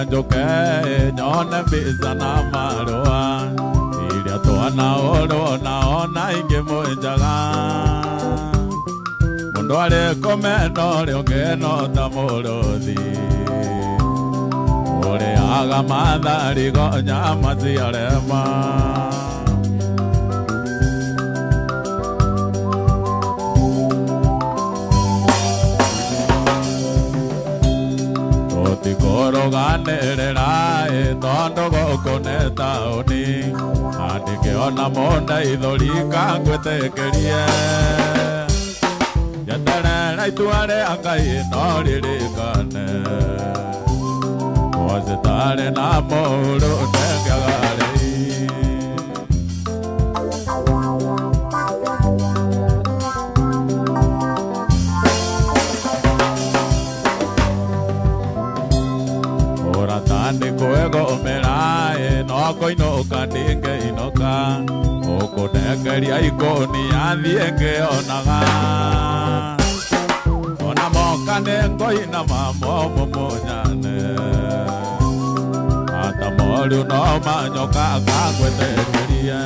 Njoke nyone mbica na marũa iria twanahũrwo na ona ingĩ mwenjaga mũndũ arĩ kũmena ũrĩa ũngĩ no ta mũrũthi ũrĩaga matharigo nyama ciarema. Tũtikũrũganĩrĩra ĩ tondũ gũkũ nĩ taũni andĩkĩona mũndeithũri kangwĩtĩkĩrie njeterera itua rĩa Ngai no ririkane gwacitarĩ na mũru ndengĩaga rĩ. Ũratani kwĩgũmĩra ĩ no kũinũka ndingĩinũka ũkũnengeria ikũnia thiĩ ngĩonaga ona moka nĩngũinama momumunyane ata moru no manyoka kangwĩtĩkĩrie.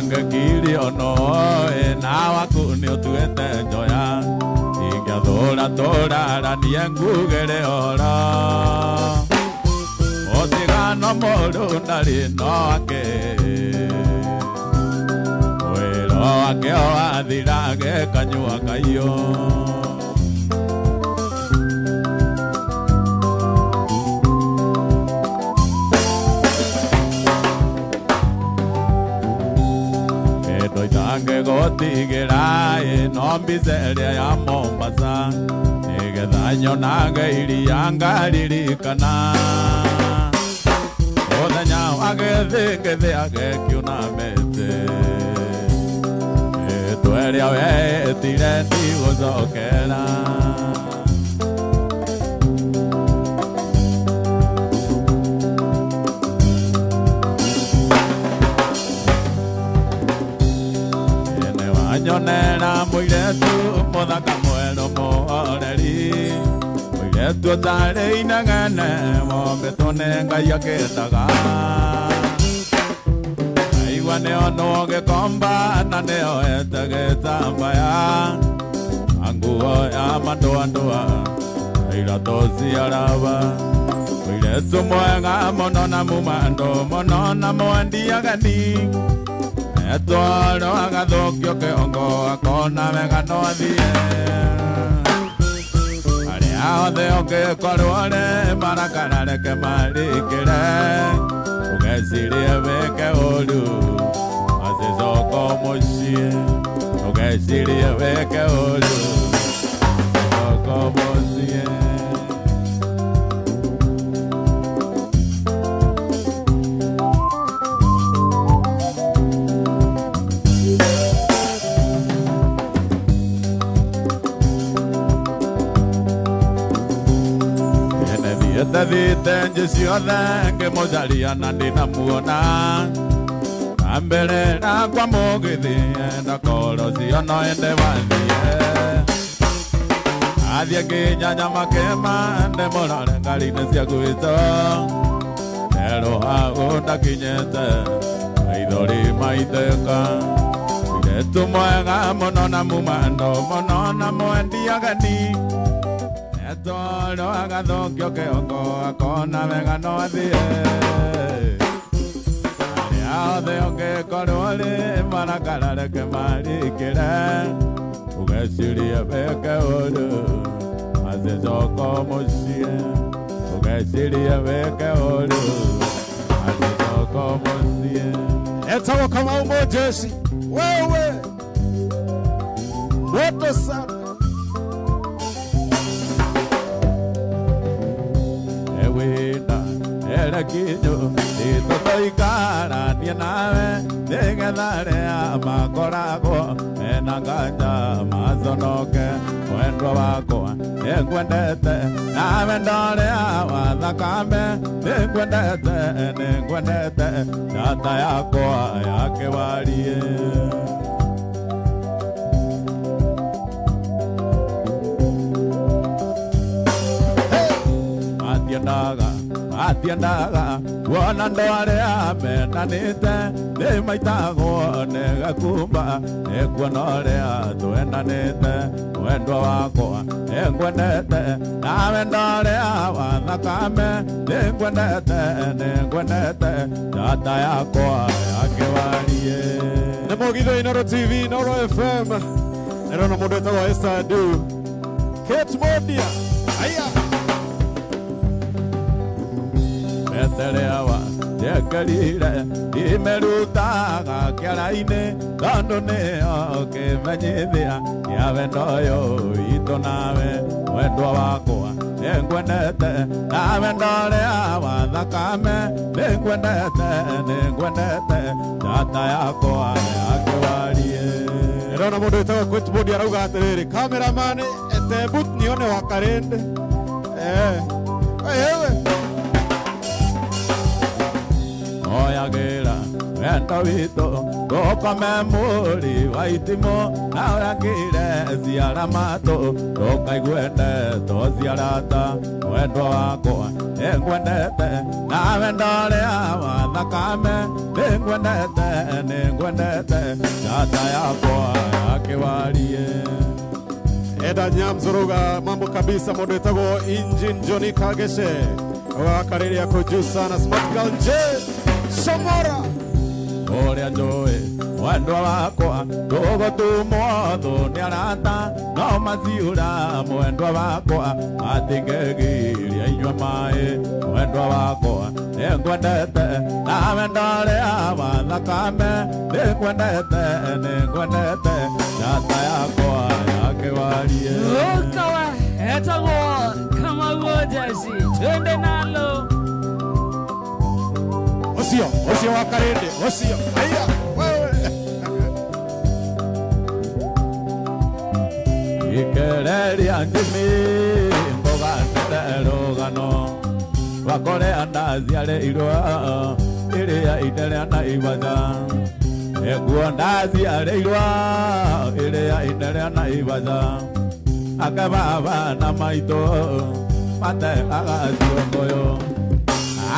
Ngĩkirio no ĩ na waku nĩ ũtuĩte njoya ingĩathũra tũraranie ngugĩre ũhoro ũtigano mũru ndarĩ no ake wĩra wake wathira gĩkanyua kaiyũ. Itangĩgũtigĩra ĩ no mbica ĩrĩa ya Mombasa nĩgetha nyonage iria ngaririkana mũthenya wa gĩthĩngĩthĩ agĩkiuna mĩtĩ ĩtwa ĩrĩa wetire ndigũcokera. Nyonera mũirĩtu mũthaka mwerũ mũhoreri mũirĩtu ũtarĩ inegene wombĩtwo nĩ Ngai akĩendaga aigua nĩonwo gĩkomba na nĩoete gĩtambaya na nguo ya mandũandũa na iratũ ciaraba mũirĩtu mwega mũno na mumandũ mũno na mwendi ageni etwaro agathũkio kĩongo akona wega no athiĩ arĩa othe ũngĩkorwo rĩ marakara reke marikĩre ũgecirie wĩke ũru acicoko mũciĩ ũgecirie wĩke ũru acicoko mũciĩ. Thiĩte njĩ ciothe ngĩmũcaria na ndinamuona na mbere nakwa mũgĩthĩ enda koro cio no ende wathiĩ athiĩ nginya Nyamakĩma ndĩmũrore ngari-inĩ cia gwitũ erũ hau ndakinyĩte maithori maitĩka mũirĩtu mwega mũno na mumando mũno na mwendi ageni etwaro agathũkio kĩongo akona wega no athiĩ arĩa othe ũngĩkorwo rĩ marakara reke marikĩre ũgecirie wĩke ũru acicoko mũciĩ ũgecirie wĩke ũru acicoko mũciĩ. Etagwo Kamau Mojesi wewe moto sana. Kinyo Itotoikarania nawe Nĩgetha arĩa makoragwo mena nganja maconoke Mwendwa wakwa nĩngwendete nawe ndorĩa wa thakame nĩngwendete nĩngwendete njata yakwa ya kĩwarie. Matiendaga kuona andũ arĩa mendanĩte nĩ maitagwo nĩ gakumba nĩ kuona ũrĩa twendanĩte mwendwa wakwa nĩngwendete nawe ndorĩa wa thakame nĩngwendete nĩngwendete njata yakwa ya kĩwarie. Nĩ mũgitho Inooro TV, Inooro FM. Ndĩrona mũndũ wĩtagwo Esther Du Kate Modia. Aya Meterewa njekerire imerutaga kĩara-inĩ tondũ nĩyo kĩmenyithia kĩa wendo ũyũ witũ nawe mwendwa wakwa nĩngwendete nawe ndorĩa wa thakame nĩngwendete nĩngwendete njata yakwa ya kĩwarie. Ndĩrona mũndũ wĩtagwo Kate Modia arauga atĩrĩrĩ, cameraman etebut nione wa Karende. Wewe Oyagĩra wendo witũ tũkome mũri wa itimũ na ũrangĩre ciara matũ ndũkaigue ndeto cia arata mwendwa wakwa nĩngwendete nawe ndorĩa wa thakame nĩngwendete nĩngwendete njata yakwa ya kĩwarie. Eda Nyamzuruga mambo kabisa mũndũ wĩtagwo Engine Johnny Kageshe wakarĩria yako juu sana. Smart Girl J Samora ũrĩa njũĩ mwendwa wakwa ndũgũtumwo thũ nĩ arata no maciũra mwendwa wakwa matingĩgiria inyua maĩ mwendwa wakwa nĩngwendete nawe ndorĩa wa thakame nĩngwendete nĩngwendete njata yakwa ya kĩwarie. Ukawa etagwo Kamau Jesse, twende nalo. Osio, osio wa Karende, osio. Aya, wewe. Ikereria ndimi ngoganĩre rũgano rwa kũrĩa ndaciarĩirwo ĩrĩa ine rĩa Naivasha nĩguo ndaciarĩirwo ĩrĩa ine rĩa Naivasha ake baba na maitũ mateaga ciongoyo.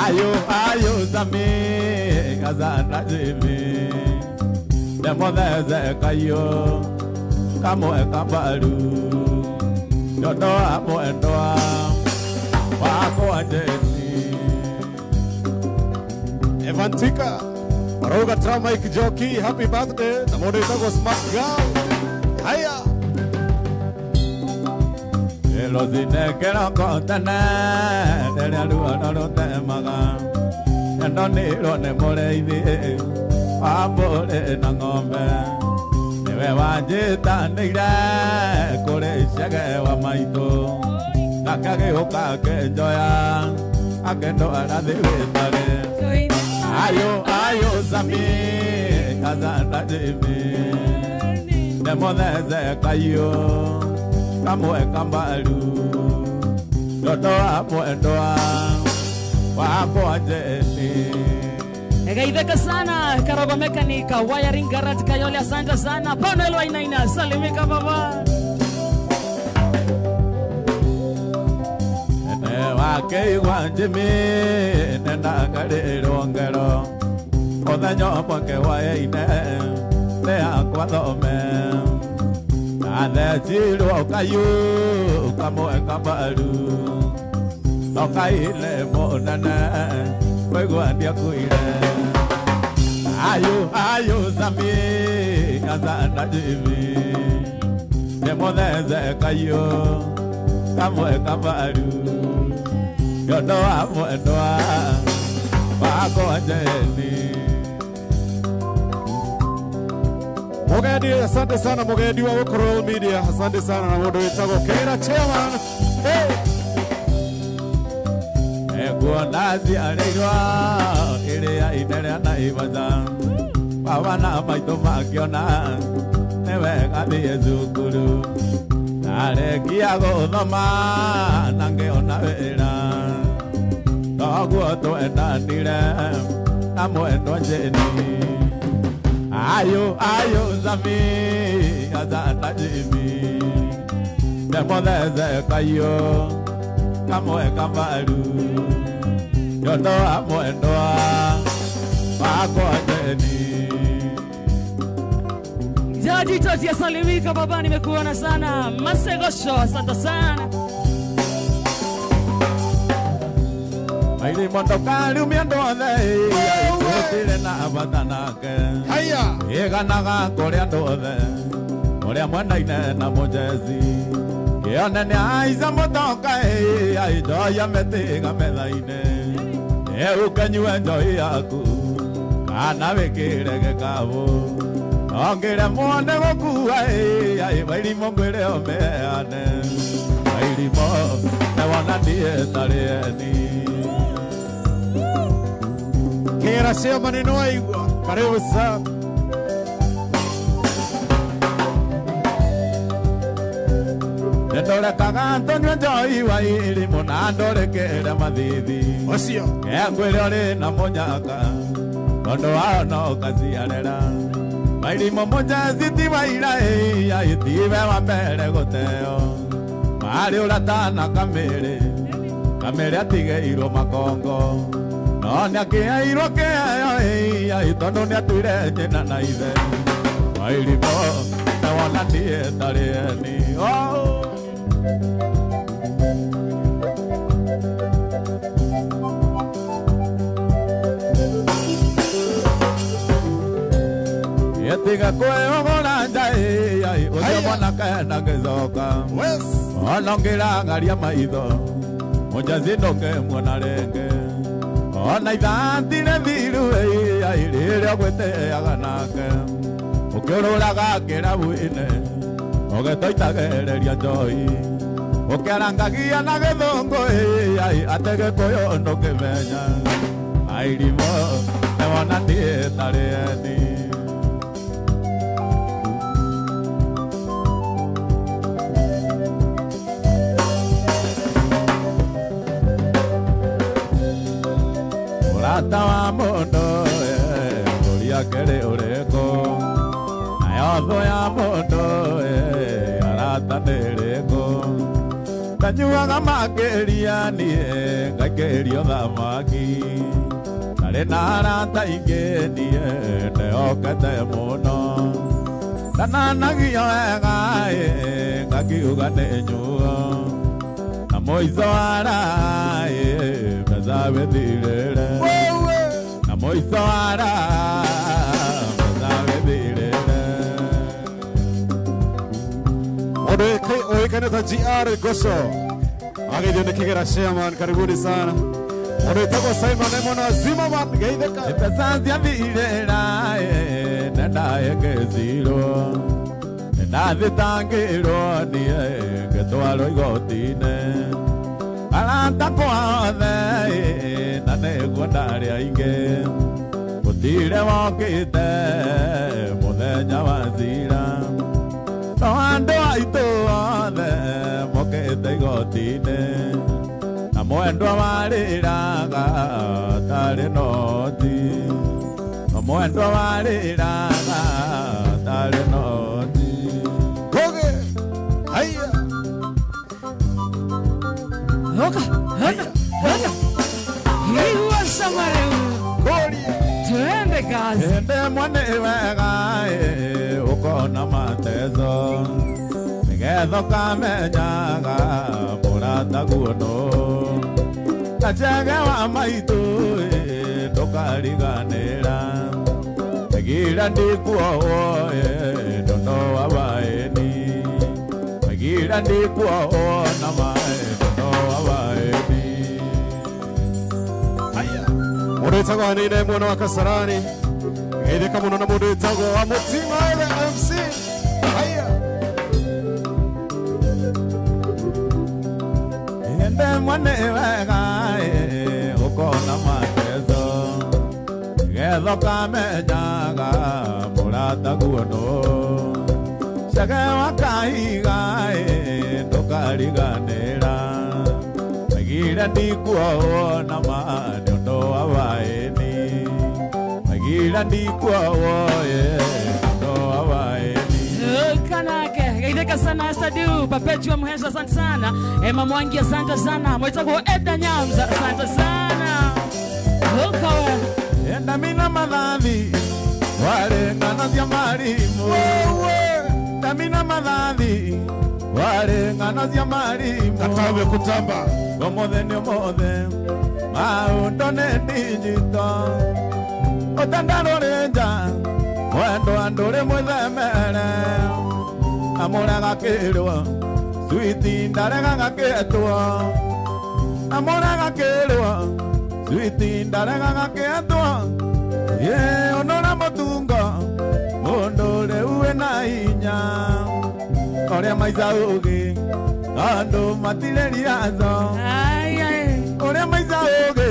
Ayo ayo sami gazana jimi nemotheze kayo kamwe kambaru ndoa mwendwa wakwa Jesi. Evantika Baroga Tramike Jockey, happy birthday na mũndũ wĩtagwo Smart Girl. Haya Ĩrũcinĩ kĩroko tene rĩrĩa ruoro rũtemaga ndonirwo nĩ mũrĩithi wa mbũri na ng'ombe nĩwe wanjĩtanĩire kũrĩ icege wa maitũ akagĩũka akĩnjoya akĩndwara thibitarĩ. Ayo ayo sami kazanda jimi nĩmũthece kaiũ kamwe kambaru ndoa mwendwa wakwa Jesi. Egaitheka sana Karogo Mechanic Wiring Garage Kayole, asante sana. Panel Wainaina, salimika baba. Ene wakeigwa njimi nĩndakarĩrwo ngero mũthenya ũmwe kĩhwaĩ-inĩ nĩ akwa thome ndathecirwo kaiũ kamwe kambaru no kaile mũnene kũigua ndiakuire. Ayo ayo sami kazanda jimi nĩmũthece kaiũ kamwe kambaru ndoa mwendwa wakwa Jesi. Mugendi, asante sana Mugendi wa Royal Media, asante sana na mũndũ wĩtagwo Keira Chairman. Hey. Ekuona Ndaciarĩirwo ĩrĩa inene na ibata baba na maitũ makĩona nĩ wega thiĩ cukuru ndarĩkia gũthoma na ngĩona wĩra toguo twendanire na mwendwa Jeni ayo ayo zami azana Jimi ndemũthece kayo kamwe kamaru yondoa mwendwa wakwa Jeni. Jaji Toti asalimika baba, nimekuona sana. Masegosho, asante sana. Maili mondokali umiendo othe gũtirĩ na bata nake Haya. ĩganaga kũrĩ andũ othe ũrĩa mwendaine na mũjeci kĩone nĩ aica mũtoka ainjoya mĩtĩga metha-inĩ ũkanyue njoi yaku kana wĩkĩre gĩkabũ ongĩremwo nĩ gũkua wairimũ ngwĩre ũmeane wairimũ nĩwona niĩ tarĩ eni. Kera sio maneno aigua. Karibu sana. Nĩndorekaga tũnyue njoi wa irimũ na ndũrĩkĩre mathithi Ocio. Ngwĩre ũrĩ na mũnyaka tondũ wao no ũkaciarĩra wairimũ mũjeci ti waira itiwe wa mbere gũteo marĩ ũrata na kamĩrĩ kamĩrĩ atigĩirwo makongo no nĩakĩheirwo kĩheo tondũ nĩatuire nyina na ithe wairimũ nĩwona niĩ tarĩ eni. Etiga kwĩhũgũra nja ũcio mwanake ndangĩcoka Wes. ona ũngĩrangaria maitho mũjaci ndũngĩmuona rĩngĩ ona ithatire thiru rĩrĩa ũgwĩtĩaga nake ũkĩũrũraga kĩrabu-inĩ ũgĩtũitagĩrĩria njoi ũkĩarangagia na gĩthũngũ atĩ gĩkũyũ ndũkĩmenya airimũ nĩwona niĩ tarĩ eni. Mũrata wa mũndũ mbũri yake ũrĩkũ nayo thũ ya mũndũ arata nĩ ĩrĩkũ ndanyuaga makĩria niĩ ngaikĩrio thamaki ndarĩ na arata aingĩ niĩ ndehokete mũno ndananagio wega ngakiuga nĩ nyuo na mũico wara mbeca wĩthirĩre na mũico wara mbeca wĩthirĩre. Mũndũ ũĩkaine ta GR Gosho agĩthio nĩ Kĩgera Chairman, karibuni sana. Mũndũ wĩtagwo Simon Emon wa Zimmerman, geithĩka. Mbeca ciathirĩra nĩndahĩngĩcirwo nĩndathitangĩrwo niĩ ngĩtwarwo igoti-inĩ arata kwa othe na nĩguo ndarĩ aingĩ gũtirĩ wokĩte mũthenya wa cira no andũ aitũ othe mokĩte igoti-inĩ na mwendwa warĩraga tarĩ noti no mwendwa warĩraga tarĩ noti. Goge. Haya. Hoka, hoka, hoka. Hiwa Samareu. Koria. Tuende kazi. Ende mwane wega ũkona mateso nĩgetha ũkamenyaga mũrata guo nũ kachege wa maitũ ndũkariganĩra Gira ndikuowo ndono wa waeni Gira ndikuowo na mae ndono wa waeni. Haya. Mũndũ wĩtagwo Hanine mwena wa Kasarani geithĩka mũno na mũndũ wĩtagwo wa Mũting'o the MC. Haya. Ende mwane wega ũkona Ketho kamenyaga mũrataguo nũ Cege wa kahiga ndũkariganĩra Maigire ndikuohwo na ma nĩ ũndũ wa waĩni Maigire ndikuohwo nĩ ũndũ wa waĩni Kanake geithĩka sana Esther Du Perpetua Muhesha, asante sana. Emma Mwangi, asante sana. Mwitagwo Edna Nyamza, asante sana. Ukawe Enda mina mathathi wale ng'ano cia marimũ Ndamina mathathi wale ng'ano cia marimũ Katabe kutamba Ũmũthĩ nĩ ũmũthĩ maũndũ nĩ ndinjito Ũtandarũrĩ nja mwendo andũ rĩ mwĩthemere Amũraga kĩrwo switi ndaregaga kĩetwo Amũraga kĩrwo switi ndaregaga kĩetwo Ye onora mũtungo mũndũ rĩu wĩna hinya Ũrĩa maica ũgĩ tondũ matirĩ riaco Ũrĩa maica ũgĩ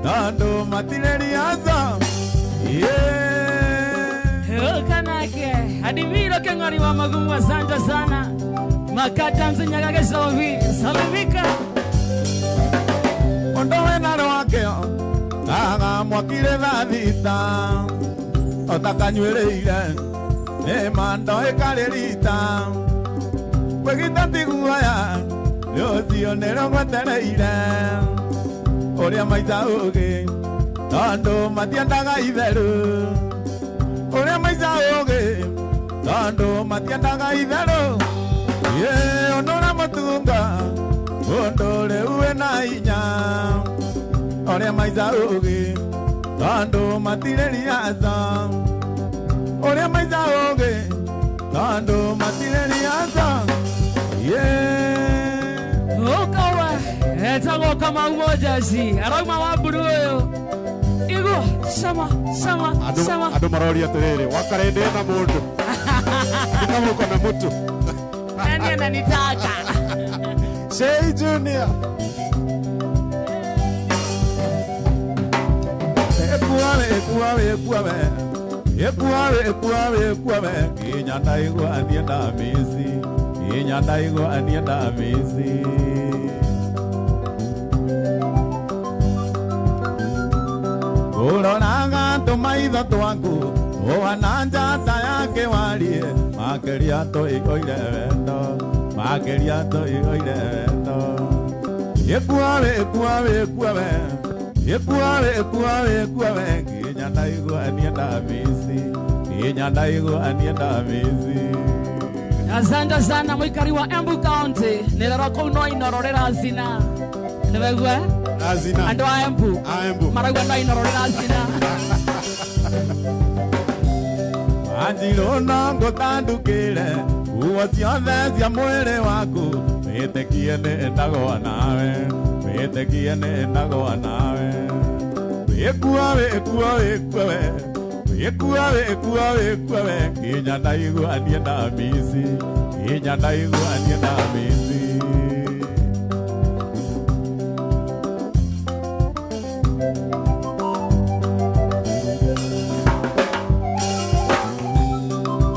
tondũ matirĩ riaco Kanake Adimiro Keng'ori wa Magumu, asante sana. Makata Mzinyaga Gecobi, salimika. Ũndũ wĩna rwakĩo kaga mwakire thaa thita Ũtakanyuĩrĩire nĩ mando ĩkarĩ rita Kwĩgita ti guoya rũciũ nĩrĩo ngwetereire Ũrĩa maica ũgĩ tondũ matiendaga itheru Ũrĩa maica ũgĩ tondũ matiendaga itheru Ye onora mũtunga ũndũ rĩu wĩna hinya Ũrĩa maica ũgĩ tondũ matirĩ riaco Ũrĩa maica ũgĩ tondũ matirĩ riaco Ye Ukawa etagwo Kamau Mojasi arauma wa mburu ũyũ Igu sama sama sama Andũ maroria atĩrĩrĩ wakarĩ na mũndũ Nikamuko na mũtu Nani ananitaka Shei Junior Ekuawe ekuawe ekuawe ekuawe ekuawe ekuawe nginya ndaigua niĩ ndamĩci nginya ndaigua niĩ ndamĩci Ũroraga tũmaitho twaku ũhana njata ya kĩwarie makĩria tũigoire wendo makĩria tũigoire wendo Ekuawe ekuawe ekuawe ekuawe ekuawe ekuawe nginya ndaigua niĩ ndamĩci nginya ndaigua niĩ ndamĩci Asante sana mwikari wa Embu County nĩrero kũu no inoro rĩracina nĩwaigua Azina andũ a Embu marauga no inoro rĩracina Wanjirũ no ngũtandũkĩre nguo ciothe cia mwĩrĩ waku wĩtĩkie nĩ ndagwa nawe wĩtĩkie nĩ ndagwa nawe Wĩkua wĩkua wĩkua we wĩkua wĩkua wĩkua we nginya ndaigua niĩ ndamĩci nginya ndaigua niĩ ndamĩci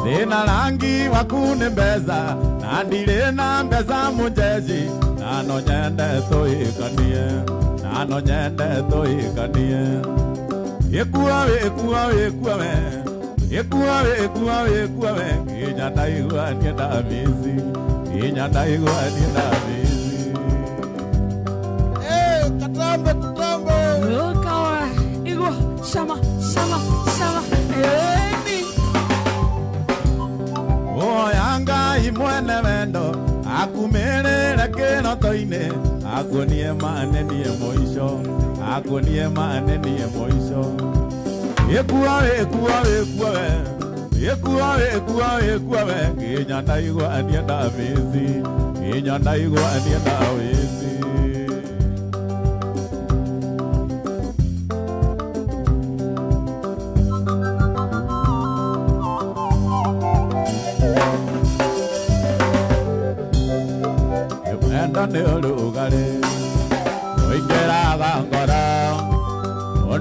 Ndĩna rangi waku nĩ mbeca na ndirĩ na mbeca mũnjeji na no nyende tũhikanie na no nyende tũhikanie Ĩkua wĩkua wĩkua we ĩkua wĩkua wĩkua we nginya ndaigua niĩ ndamĩci nginya ndaigua niĩ ndamĩci Katambe tutambe Ukawa igua sama sama sama eni Oya Ngai mwene wendo akumĩrĩre kĩroto-inĩ akuonie ma nĩ niĩ mũico akuonie ma nĩ niĩ mũico Ĩkua wĩkua wĩkua we ĩkua wĩkua wĩkua we nginya ndaigua niĩ ndamĩci nginya ndaigua niĩ ndamĩci Wendo nĩ ũrugarĩ ũingĩraga ngoro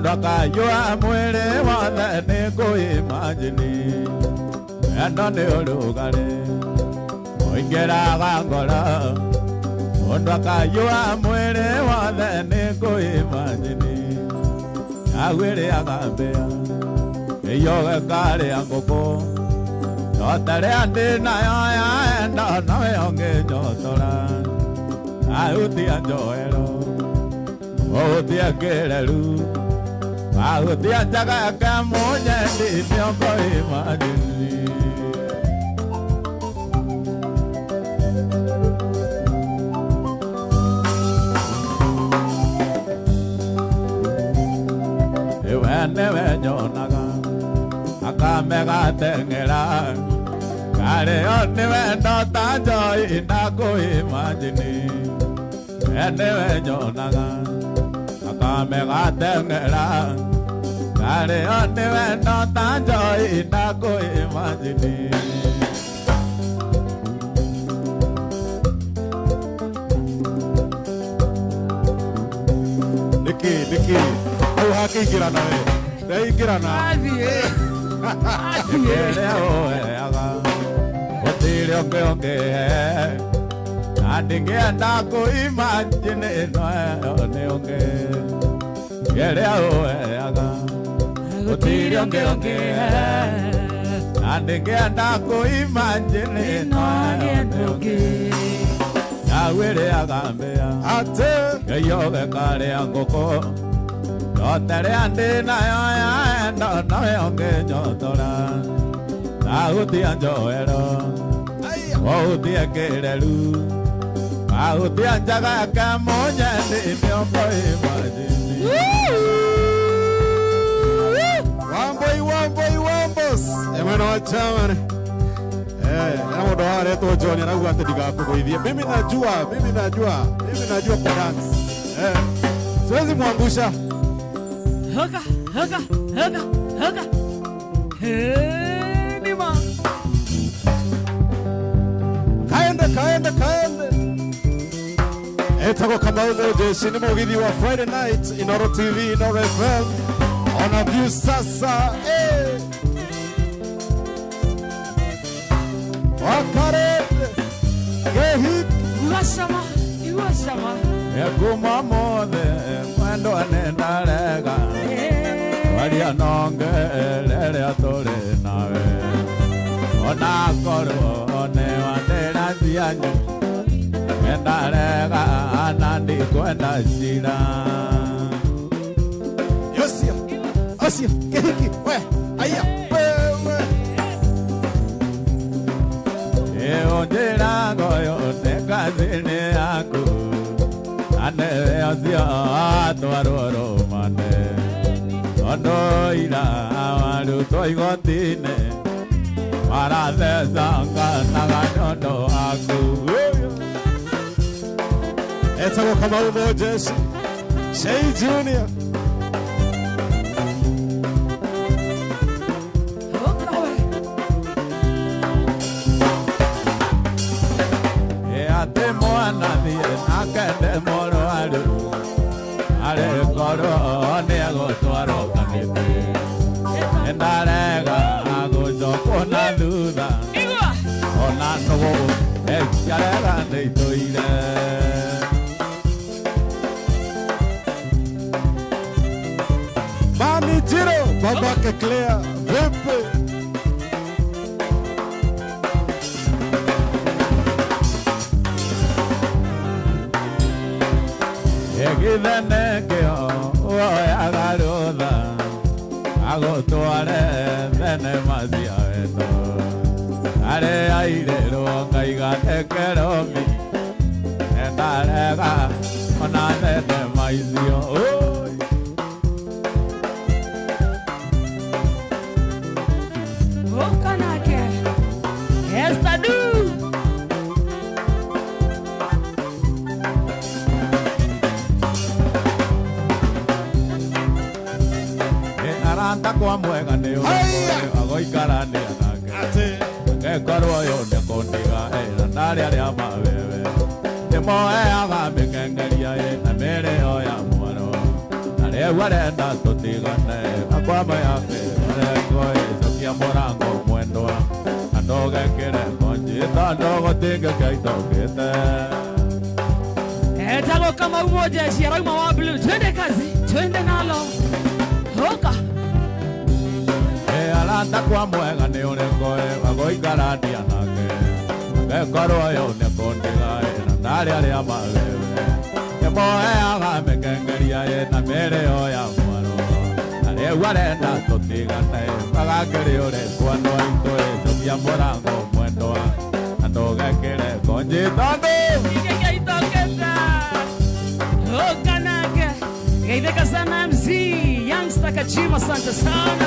Mundu akayua mwili wothe nĩ ngũimagine wendo nĩ ũrugarĩ ũingĩraga ngoro mundu akayua mwili wothe nĩ ngũimagine yagwĩrĩaga mbĩa ĩyoge karĩa ngũkũ nyota rĩa ndĩ nayo yaenda nawe ũngĩnyotora ahutia njoero ũhutie kĩreru ahutia njaga yake mũnyendi nĩongo imagine. Iwe nĩwe nyonaga akamegateng'era karĩo nĩwe ndota njoi ndakũimagine we nĩwe nyonaga akamegateng'era karĩo nĩwe ndota njoi ndakũimagine. Niki niki hau hakĩingĩrana we ndeingĩrana Athiĩ. Athiĩ. Kĩrĩa ũheaga gũtirĩ ũngĩ ũngĩhe na ndingĩenda kũimagine ĩno ĩyo nĩ ũngĩ kĩrĩa ũheaga Gũtirĩ ũngĩ ũngĩhe. na ndingĩenda kũimagine ĩno ĩyo nĩ ũngĩ yagwĩrĩaga mbĩa atĩ ĩyoge karĩa ngũkũ nyota rĩa ndĩ nayo yaenda nawe ũngĩnyotora ahutia njoero ũhutie kĩreru ahutia njaga yake mũnyendi nĩongo imagine. Wamboi wamboi wambos emwena wa chairman na mũndũ waretwo John arauga atĩ ndigakũgũithie. Mimi najua mimi najua mimi najua ku dance siwezi mwangusha. Hoka hoka hoka hoka. Hey, nima. Kaende kaende kaende. Etagwo Kamau Jeshi ni mũgithi wa Friday night Inoro TV Inoro FM ona view sasa Wakarete Gehi Iwacama iwacama. Ekuma mothe mwendo nĩ ndarega waria nonge rĩrĩa tũrĩ nawe onakorwo nĩ wandĩra cianyu nĩ ndarega na ndikwenda cira. Yosia Osia Kehiki we aya wewe Ĩũnjĩra ngoyo nĩ kathini yaku na nĩwe ũcio atwarwo rũmane tondũ ira warutwo igoti-inĩ marathecanganaga nĩ ũndũ waku. Etagwo Kamau Jeshi Shei Junior. Hoka we. Atĩ mwana thiĩ nake ndĩ mũrwaru arĩ korwo nĩ egũtwarwo kamĩtĩ nĩ ndarega gũcokwo na thutha Igua. ona nũgũ ĩciarega nĩ itũire. Mami Jiro babake Claire vipi? Ĩgithe nĩkĩo woyaga rũtha agũtware thenema cia wendo arĩa airĩrwo ngaiga nĩkĩrũmi nĩ ndarega ona thenema icio. Hoka nake. Esther Du. Arata kwa mwega nĩ ũrĩa agũikarania nake Atĩ Ngekorwo ũyũ nĩ kũndiga ĩna ndarĩ arĩa mawewe nĩmoeaga mĩkengeria ĩna mĩrĩo ya mwaro na rĩu rĩu arenda tũtigane akwama yake arengo ĩcokia mũrango mwendwa na ndũgekĩre ngonji tondũ gũtingĩkĩa itokĩte. Etagwo Kamau Mojeshi arauma wa blue. Twende kazi, twende nalo. Hoka. Arata kwa mwega nĩ ũrĩkũ wagũikarania nake angĩkorwo ũyũ nĩkũndiga na ndarĩ arĩa mawewe nĩmoeaga mĩkengeria na mĩrĩo ya mwaro na rĩu arenda tũtigane magakĩrĩ ũrĩkũ andũ aitũ ĩcokia mũrango mwendwa na ndũgekĩre ngonji tondũ Itoketa. Hoka nake. Geitheka sana MC Youngster Kachima, asante sana.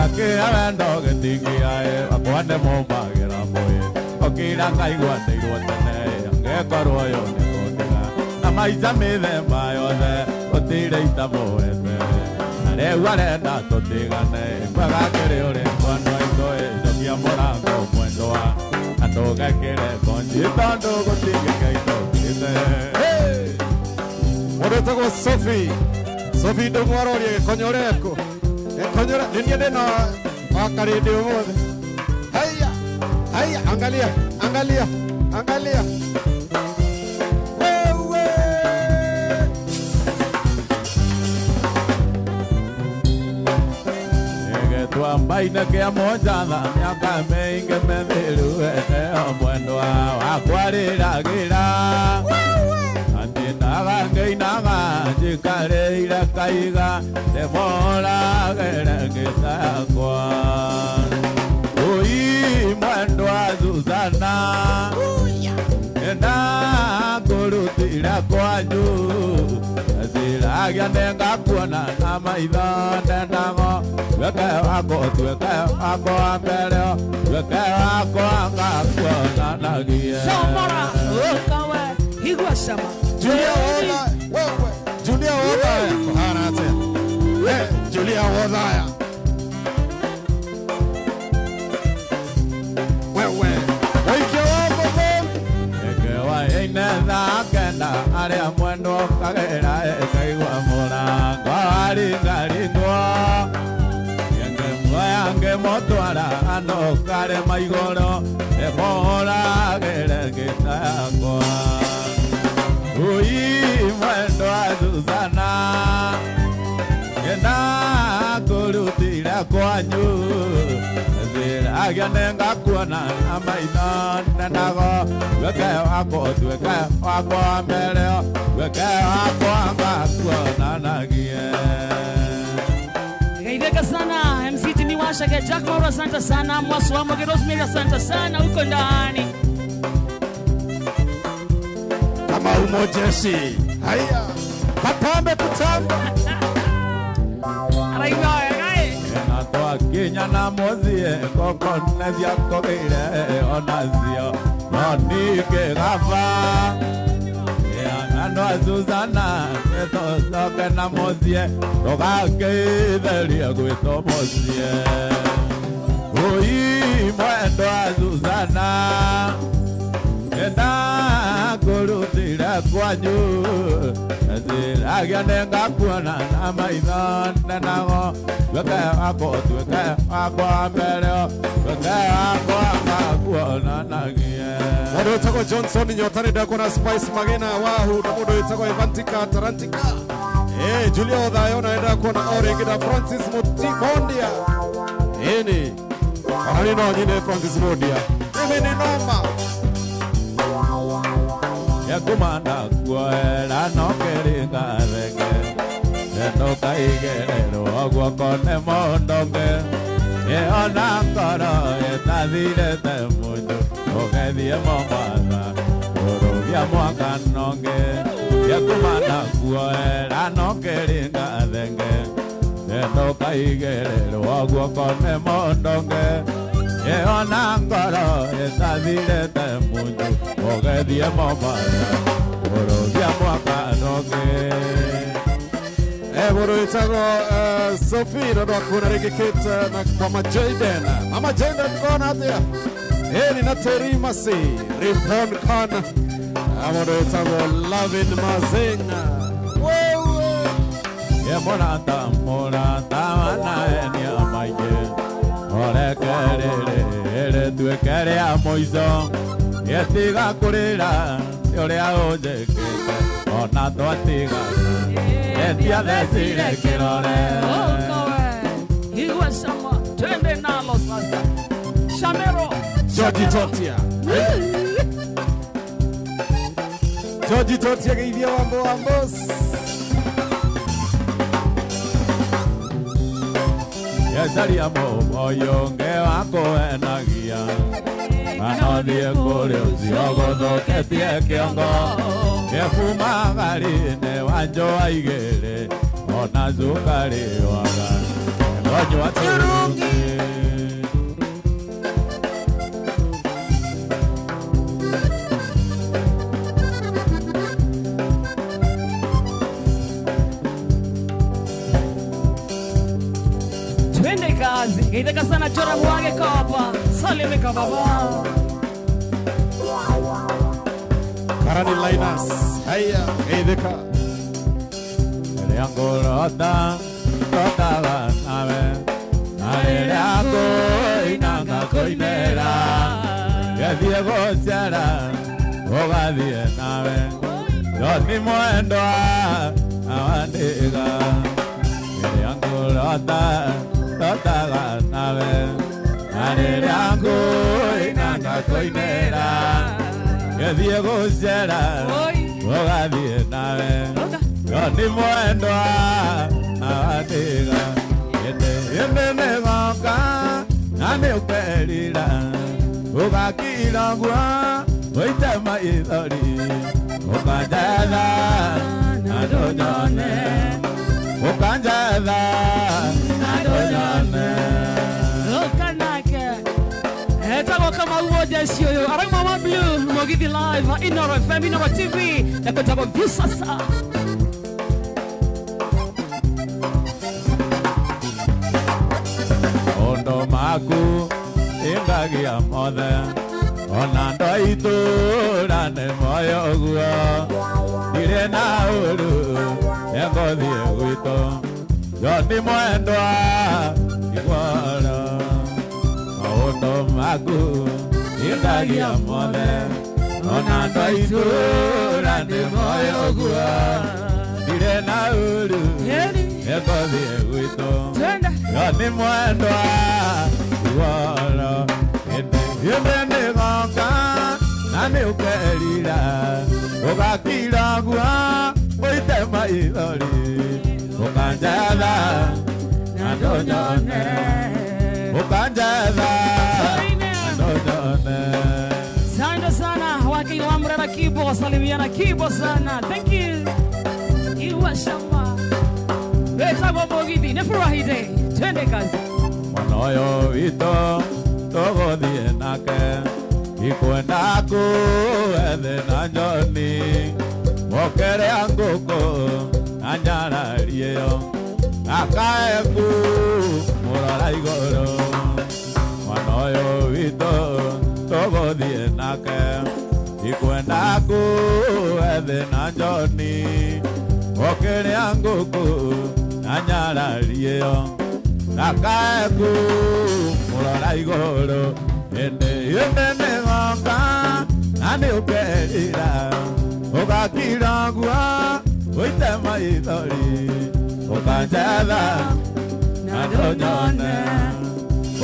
Akĩra wendo gĩtingia akwa nĩ mũmbagĩra mũĩ okira ngaigua ndeirwo tene angĩkorwo ũyũ nĩkũndiga na maica mĩthemba yothe gũtirĩ itamũete na rĩu arenda tũtigane mwega kĩrĩ ũrĩkũ andũ aitũ ĩcokia mũrango mwendwa na ndũgekĩre ngonji tondũ gũtingĩkĩa itũkĩte. Mũndũ wĩtagwo Sophie Sophie Ndũng'ũ aroria gĩkonyoreko gĩkonyore nĩ niĩ ndĩna wakarĩndĩ ũmũthĩ. Haya haya, angalia angalia angalia wewe. Ĩgĩtwambaine kĩa mũnjatha mĩaka mĩingĩ mĩthiru ĩteo mwendwa wakwa rĩragĩra andinaga ngĩinaga njikarĩire kaiga ndĩmoragĩre ngĩta yakwa ũi mwendwa Susana nĩndakũrutire kwanyu ndĩragia nĩngakuona na maitho ndendago tuĩke wako tuĩke wako wa mbere tuĩke wakwa ngakuonanagie. Shomora, hoka we. Igua shama. Julia Wothaya, wewe Julia Wothaya kuhana atĩa? Julia Wothaya wewe waikia wako bomi Ekewa ine thaa kenda arĩa mwendwo kagĩra ĩkaigua mũrango waringaringwo ngĩmuoya ngĩmũtwara andũ karĩma igũrũ ndĩmũhũragĩre ngĩta yakwa ũi mwendwa Susana nĩndakũrutire kwanyu ndĩragia nĩngakuona na maitho ndendago tuĩke wako tuĩke wakwa wa mbere tuĩke wakwa ngakuonanagie. Geitheka sana MC Jimmy Washake, Jack Mauro, asante sana Mwasu wa Moge, Rosemary, asante sana huko ndani. Kamau Mojeshi haya patambe kutamba Araigua wega ĩ. Na twakinya na mũthiĩ ngoko nĩciakũgĩire onacio no ningĩgaba andũ a Susana nĩtũcoke na mũciĩ tũgakĩitherie gwitũ mũciĩ ũi mwendwa Susana nĩndakũrutire kwanyu ndĩragia nĩngakuona na maitho ndendago tuĩke wako tuĩke wakwa wa mbere tuĩke wakwa ngakuonanagie. Mũndũ wĩtagwo Johnson Nyota nĩ ndakuona Spice Magena Wahu na mũndũ wĩtagwo Evantika Tarantika Julia Wothaya ona nĩ ndakuona o rĩngĩ na Francis Mondia ĩni ona niĩ no nyine Francis Mondia mimi nĩ noma Yakumanda kuoera no kĩringa thenge ndũkaigĩrĩrwo guoko nĩ mũndũ ũngĩ ĩona ngoro ĩtathirĩte munyu ũgĩthiĩ Mombatha kũrũgia mwaka nongĩ Yakumanda kuoera no kĩringa thenge ndũkaigĩrĩrwo guoko nĩ mũndũ ũngĩ ĩona ngoro ĩtathirĩte munyu ũgĩthiĩ Mombatha kũrũgia mwaka nongĩ. Mũndũ wĩtagwo Sophie na ndwakuona rĩngĩ Kate na Mama Jaden Mama Jaden kona atĩa ĩni na Terry Masi Ripon Khan na mũndũ wĩtagwo Lavin Mazenga. Ye mũrata mũrata wanaenia maingĩ Orekerere rĩtuĩke rĩa mũico Gĩtiga kũrĩra nĩ ũrĩa ũnjĩkĩte ona twatigana Etiathecire kĩrore. Iwe shama, twende nalo sasa. Shamero. George Totia. George Totia geithia Wambo Wambos. Yecaria mũmoyo nge wakũhenagia Kanothiĩ kũrĩ ũcio gũthũkĩtie kĩongo Gĩbuma gari-inĩ wa njũa igĩrĩ ona cukari waga Ngonyua turungi. Twende kazi. Geitheka sana Chora Mwage Kopa. Salimika baba. Karani Linus. Haya, geitheka. Rĩrĩa ngũrota rotaga nawe na rĩrĩa ngũina ngakũinĩra Gĩthiĩ gũcera ũgathiĩ nawe Joni mwendwa awandiga Rĩrĩa ngũrota rotaga nawe na rĩrĩa ngũina ngakũinĩra Gĩthiĩ gũcera ũgathiĩ nawe Joni mwendwa awandiga Ĩndĩ ĩndĩ nĩgoka na nĩũkerira Ũgakira ũguo ũite maithori Ũkanjetha na ndũnyone Ũkanjetha na ndũnyone. Ukanake. Etagwo kama uo jeshi ũyũ arauma wa blue Mugithi live Inoro FM Inoro TV na kwetagwo Viusasa. Maũndũ maku ingagia mothe ona andũ a itũũra nĩ moĩ ũguo ndirĩ na ũru nĩngũthiĩ gwitũ Joni mwendwa iguoro maũndũ maku ingagia mothe ona andũ a itũũra nĩ moĩ ũguo ndirĩ na ũru nĩngũthiĩ gwitũ Twende. Joni mwendwa iguoro ĩndĩ ĩndĩ nĩgoka na nĩũkerira ũgakira ũguo ũite maithori Ũkanjetha na ndũnyone Ũkanjetha na ndũnyone. Asante sana wake wa Mrera Kibo, wasalimiana Kibo sana. Thank you. Iwa shama. Wetagwo Mugithi, nĩ furahi day. Twende kazi. Mwana ũyũ witũ tũgũthiĩ nake ikwenda kũethe na Njoni mũkĩrĩa ngũkũ na nyarari ĩyo akae ku mũrora igũrũ Mwana ũyũ witũ tũgũthiĩ nake ikwenda kũethe na Njoni mũkĩrĩa ngũkũ na nyarari ĩyo akae ku mũrora igũrũ Ĩndĩ ĩndĩ nĩgoka na nĩũkerira Ũgakira ũguo ũite maithori Ũkanjetha na ndũnyone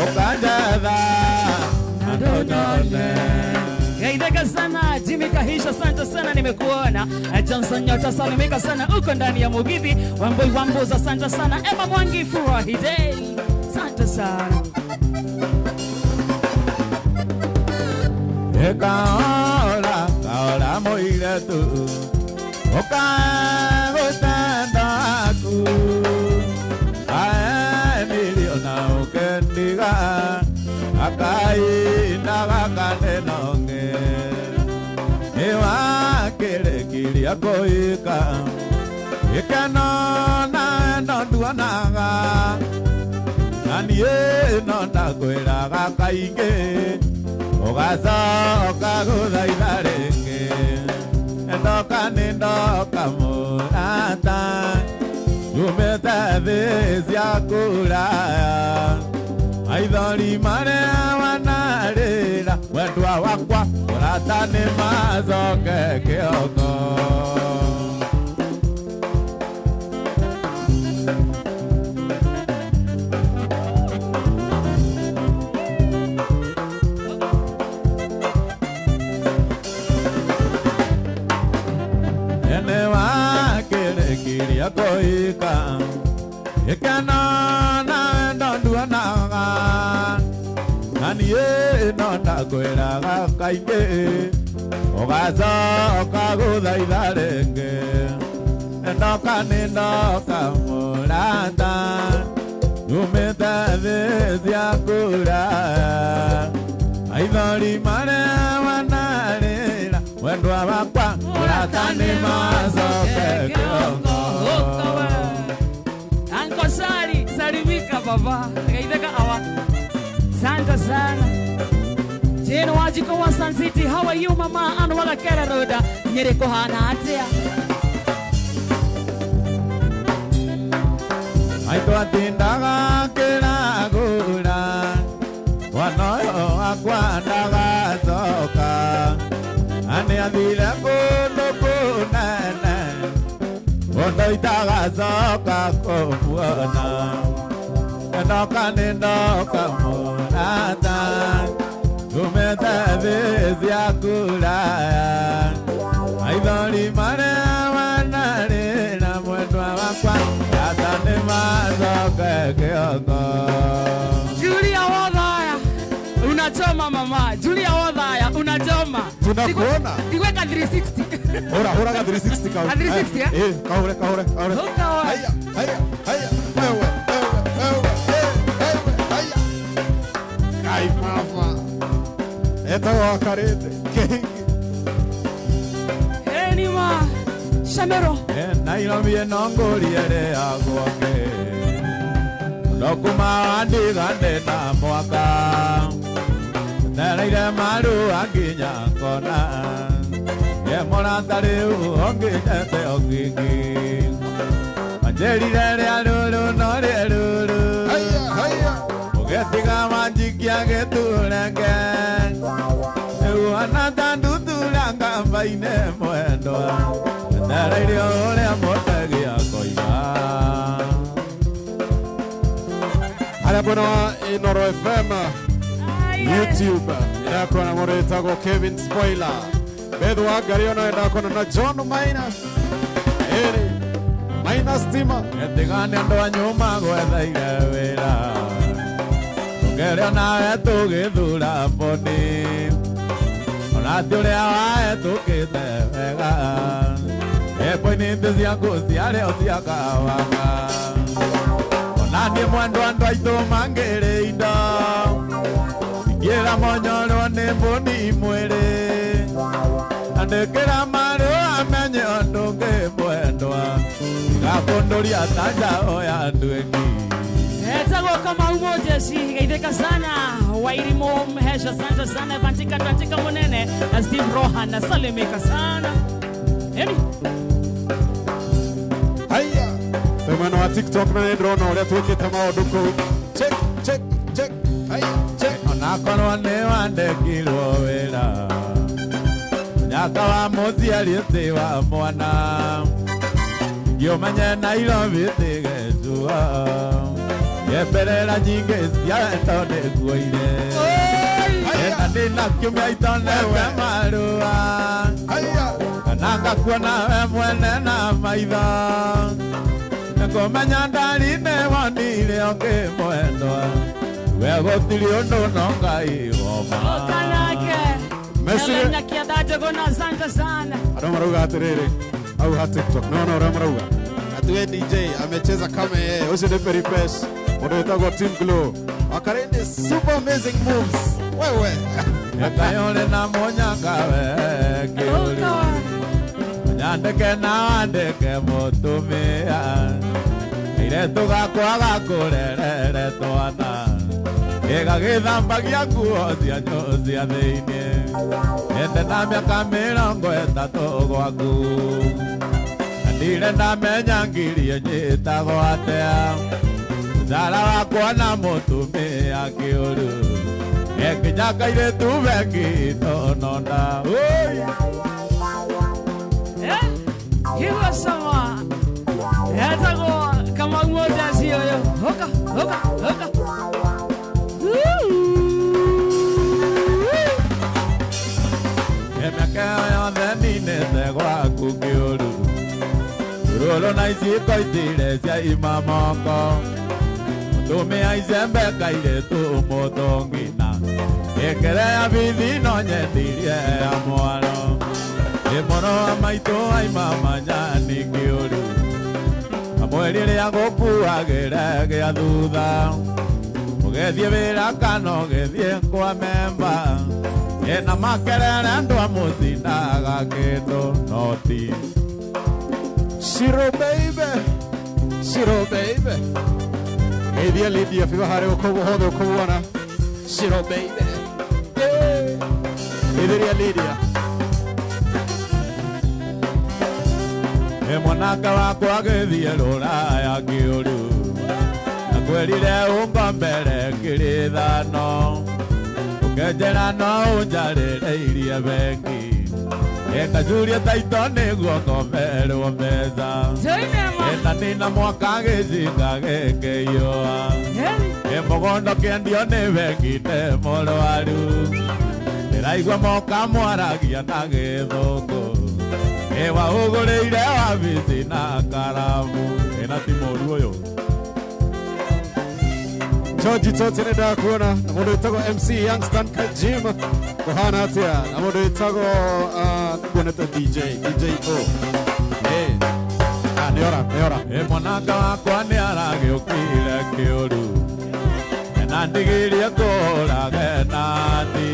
Ũkanjetha na ndũnyone. Geitheka sana Jimmy Kahisha, asante sana, nimekuona. Johnson Nyota, salimika sana, uko ndani ya Mugithi. Wamboi Wambuza, asante sana. Emma Mwangi, furahi day, asante sana. Ekaora kaora mũirĩtu ũkae gũtenda aku ae miliona ũkendiga akaina gakanenonge nĩwakĩrĩkirie kũhika gĩkeno nawe no nduonaga na niĩ no ndakwĩraga kaingĩ Ũgacoka gũthaitha rĩngĩ ndoka nĩ ndoka mũrata Umete thĩ cia kũraya maithori marĩa wanarĩra wendwa wakwa ũrata nĩ macoke kĩongo. Ene wakĩrĩkirie kũhika gĩkeno na wendo nduonaga na niĩ no ndakwĩraga kaingĩ ũgacoka gũthaitha rĩngĩ ndoka nĩ ndoka mũrata nyumĩte thĩ cia kũraya maithori marĩa wanarĩra wendwa wakwa mũrata nĩ macoke kĩongo. Anko Sari, salimika baba. Geitheka awa. Asante sana. Jane Wajiko wa Sun City, how are you mama? Andu wa Gakere Road, Nyeri kuhana atia? Maitũ atindaga akĩragũra mwana ũyũ wakwa ndagacoka na nĩathire kũndũ kũnene kũndũ itagacoka kũmuona ndoka nĩ ndoka mũrata tumĩte thĩ cia kũraya maithori marĩa wanarĩra mwendwa wakwa rata nĩ macoke kĩongo. Julia Wathaya, unachoma mama. Julia Wathaya, unachoma. Tunakuona. Iweka 360. Hora, hora ka 360 kaure. 360 eh? Eh, kaure, kaure, kaure. Haya, haya, haya. Wewe, wewe, wewe. Eh, wewe, haya. Kai mama. Etagwo Wakarĩte. Kĩhiki. Eh, ni ma. Shamero. Eh, Nairobi ĩno ngũrie ĩrĩagwo kĩ ndokuma wandigane na mwaka ndereire marũa nginya ngona ye mũrata rĩu ũnginyete ũkingi wanjĩrire rĩa rũrũ no rĩa rũrũ Haya, haya. ũgĩtiga wanjikia gĩturenge rĩu ona ta ndutura ngamba-inĩ mwendwa ndereire ũrĩa mũtegi akoiga. Harĩa mwena wa Inooro FM YouTube ndakona mũndũ wĩtagwo Kevin Spoiler Beth wa Ngari ona ndakona na John Maina ĩrĩ Maina Stima Etigane andũ a nyũma gwethaire wĩra tũgerio nawe tũgĩthura mboni ona ti ũrĩa wahetũkĩte wega ĩpoinĩtĩ ciaku ciarĩ o cia kawaga ona niĩ mwendwa andũ aitũ mangĩrĩ indo ingĩra monyorwo nĩ mbũni mwĩrĩ andĩkĩra marũa menye ũndũ ũngĩ mwendwa gakũndũria ta njaũ ya nduĩki. Etagwo Kamau Mojesi, geithĩka sana. Wairimu Mhesha, asante sana. Bantika Tantika Munene na Steve Rohan, salimika sana. Eni. Haya. Twĩ mwena wa TikTok na nĩ ndĩrona ũrĩa twĩkĩte maũndũ kũu. Check, check, check. Haya, check. Onakorwo nĩ wandĩkirwo wĩra mũnyaka wa mũciari ti wa mwana ngĩũmenye Nairobi ti gĩcua yemberera nyingĩ cia wendo nĩguoire ena ndĩna kiumia itonete marũa Haya. kana ngakuona we mwene na maitho nĩkũmenya ndari nĩ wonire ũngĩ mwendwa we gũtirĩ ũndũ no Ngai woma. Okanake. Messi. Helena Kiadajago na asante sana. Andũ marauga atĩrĩrĩ hau ha TikTok nĩwona ũrĩa marauga ati we DJ amecheza kama yeye ũcio nĩ Peripesh mũndũ wĩtagwo Team Glow Wakarĩndĩ super amazing moves wewe. Ĩkayũrĩ na mũnyaka we kĩũri nyandĩke na wandĩke mũtumia airĩtu gakwa gakũrerere twana gĩgagĩthambagia nguo cia cia thĩinĩ ende na mĩaka 30 gwaku na Ndire ndamenya ngirie nyitagwo atia Thara wakwa na mũtumia kĩũru Nginya kairĩtu bengi tononda. Hiwa sama etagwo Kamau Moses ũyũ. Hoka hoka hoka. Mĩaka yothe ninĩte gwaku kĩũru Rũrũ na iciko itire ciaima moko Mũtumia icembe kairĩtu mũtũngina Ĩkĩre ya bithi no nyendirie ya mwaro Ĩ mũro wa maitũ aima manyani kĩũru Kamwe rĩrĩa gũkuagĩre gĩa thutha Ũgĩthiĩ wĩra kana ũgĩthiĩ kwa memba Ĩna makerere andũ a mũcindaga kĩndũ noti. Shiro baby, Shiro baby. Geithia Lydia biba harĩa ũkũguo hothe ũkũmuona. Shiro baby. Geithĩria Lydia. Ĩ mwanake wakwa agĩthiĩ rũraya kĩũru Akwĩrire ũngombere ngiri ithano Ũkĩnjĩra no ũnjarĩrĩirie bengi Ĩkacuria taito nĩguo ngomberwo mbeca Ĩna nina mwaka gĩcinga gĩkĩiyũa Ĩ mũgũnda ũkĩendio nĩ bengi ndĩ mũrwaru Ndĩraigua moka mwaragia na gĩthũngũ Ĩ waũgũrĩire wabici na karamu Ĩna ti mũru ũyũ. George Tote nĩ ndakuona na mũndũ wĩtagwo MC Youngstan Kajim kũhana atĩa na mũndũ wĩtagwo nguonete DJ O. Nĩora nĩora. Ĩ mwanake wakwa nĩ aragĩũkire kĩũru Na ndigĩrie kũũrage nati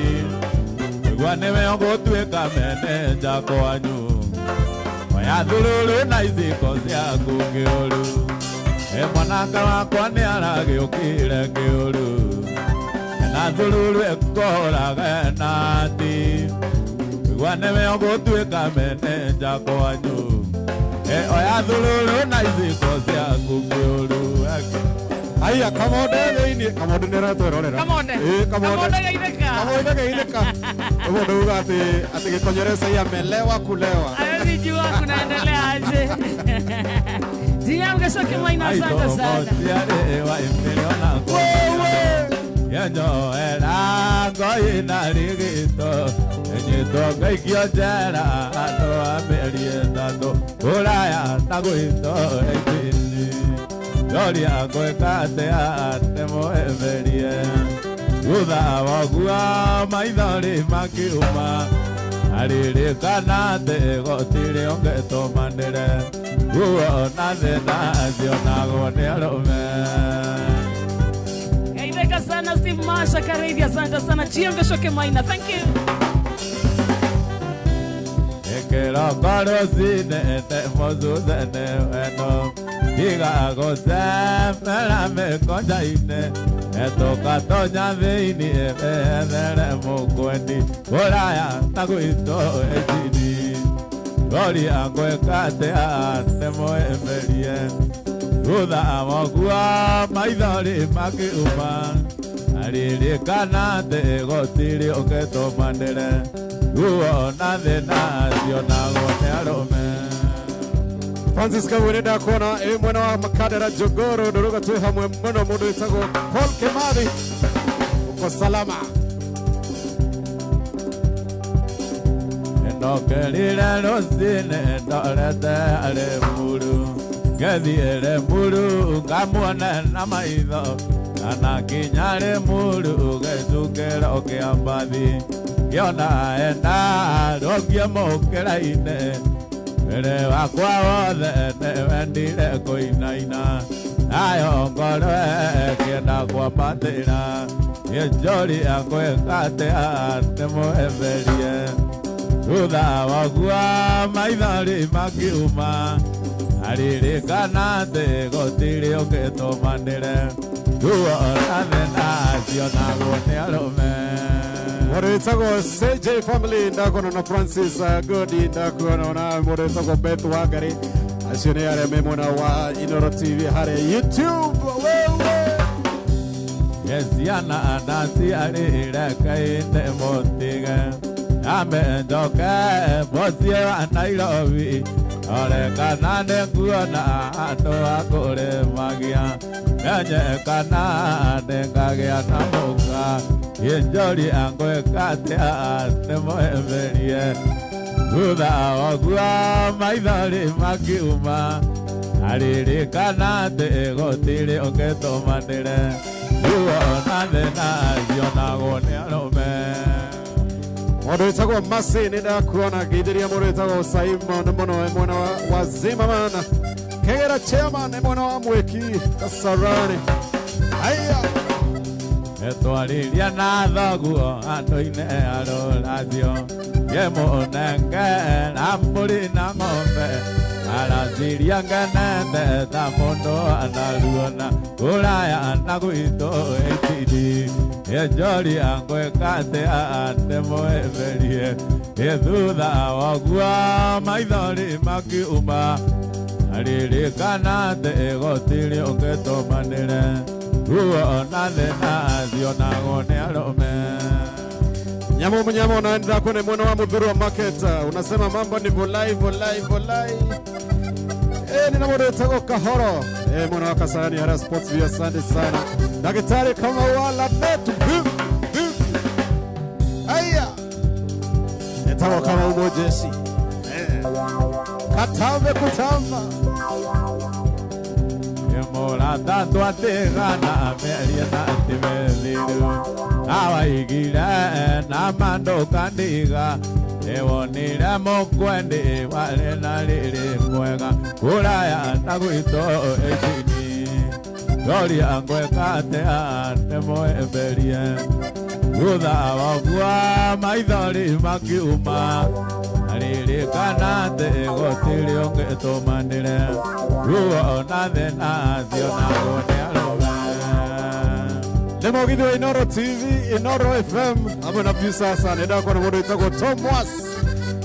Nĩguo nĩwe ũgũtuĩka menenja kwanyu Oya thururu na iciko ciaku kĩũru Ĩ mwanake wakwa nĩ aragĩũkire kĩũru Na thururu ĩkũũrage nati Nĩguo nĩwe ũgũtuĩka menenja kwanyu Oya thururu na iciko ciaku kĩũru. Aya Kamonde thĩinĩ Kamonde nĩ aratwĩrorera. Kamonde. Kamonde. Kamonde geithĩka. Kamonde geithĩka. Mũndũ uga atĩ gĩkonyore sai amelewa kulewa. Hawezi jua kunaendelea aje. DM Gacoke Maina, asante sana. Yenjoera ngoi na rigito Enyito ngaikio njera andũ a mĩeri ĩtatũ Kũraya na gwitũ ĩtini Ndoria ngwĩka atĩa ndĩmũhĩmbĩrie Thutha wa ũguo maithori makiuma Aririkana atĩ gũtirĩ ũngĩtũmanĩre Nguo na thĩna cionagwo nĩ arũme. Geithĩka sana Steve Masha Kareithi, asante sana GM Gacoke Maina, thank you. Ĩkĩroko rũcinĩ ndĩmũcuce nĩ wendo Tiga gũcemera mĩkonja-inĩ Tũgatonya thĩinĩ wethere mũkwendi Kũraya na gwitũ ĩtini Ngoria ngwĩka atĩa ndĩmũhĩmbĩrie Thutha wa ũguo maithori makiuma Aririkana atĩ gũtirĩ ũngĩtũmanĩre Nguo na thĩna cionagwo nĩ arũme. Francis Kabwe nĩ ndakuona ĩ mwena wa Makadara Jogoro ndũrũga twĩ hamwe mũno mũndũ wĩtagwo Paul Kimathi uko salama. Ndokerire rũcinĩ ndorete arĩ muru Ngethiĩre muru ngamuone na maitho Kana kinya rĩ muru gĩcukĩro kĩa mbathi Ngĩona enda rũngie mũkĩra-inĩ Mwĩrĩ wakwa wothe nĩwendire kũinaina Nayo ngoro ĩkĩenda kwambatĩra Ngĩnjũria ngwĩka atĩa ndĩmũhĩmbĩrie Thutha wa ũguo maithori makiuma Aririkana atĩ gũtirĩ ũngĩtũmanĩre Nguo na thĩna cionagwo nĩ arũme. Mũndũ wĩtagwo CJ Family ndakuona na Francis Godi ndakuona na mũndũ wĩtagwo Beth Wangari Acio nĩ arĩa me mwena wa Inoro TV harĩ YouTube. Wewe. Yesiana anaciarire kainde mũtige amenjoke mũciĩ wa Nairobi orekana nĩ nguona andũ a kũrĩmagia menye kana nĩngagĩa na mũka ĩnjori angwĩka atĩa ndĩmũhĩmbĩrie thutha woguo maithori makiuma aririkana atĩ gũtirĩ ũngĩtũmanĩre ruo na thĩna cionagwo nĩ arũme. Mũndũ wĩtagwo Mercy nĩ ndakuona ngĩithĩria mũndũ wĩtagwo Simon mũno e mwena wa Zimmerman. Kegera chairman e mwena wa Mwĩki Kasarani. Aya. Etwarĩria na thoguo andũ-inĩ arũracio ye mũnenge na mbũri na ng'ombe araciria ngenete ta mũndũ anaruona kũraya na gwitũ ĩtiri ĩnjori angwĩka atĩa ndĩmũhĩmbĩrie ĩthutha woguo maithori makiuma aririkana atĩ gũtirĩ ũngĩtũmanĩre ruo na thĩna cionagwo nĩ arũme. Nyamo mnyamo naenda kwenye mwena wa Muthurwa Market. Unasema mambo ni volai volai volai. Nina mũndũ wĩtagwo Kahoro. Mwena wa Kasarani hara Sports View, asante sana. Daktari kama wala netu. Bim, bim. Aya. Etagwo kama umojeshi. Katambe kutamba. Mũrata twatigana mĩario na ti mĩthiru awaigire na mandũkandiga ĩwonire mũkwendi warĩ na rĩrĩ mwega kũraya na gwitũ ĩcini ngoria ngwĩka atĩa ndĩmũhĩmbĩrie thutha woguo maithori makiuma aririkana atĩ gũtirĩ ũngĩtũmanĩre ruo na thĩna cionagwo nĩ arũme. Nĩ mũgithi wa Inoro TV, Inoro FM hamwe na Viusasa. Nĩ ndakuona mũndũ wĩtagwo Thomas.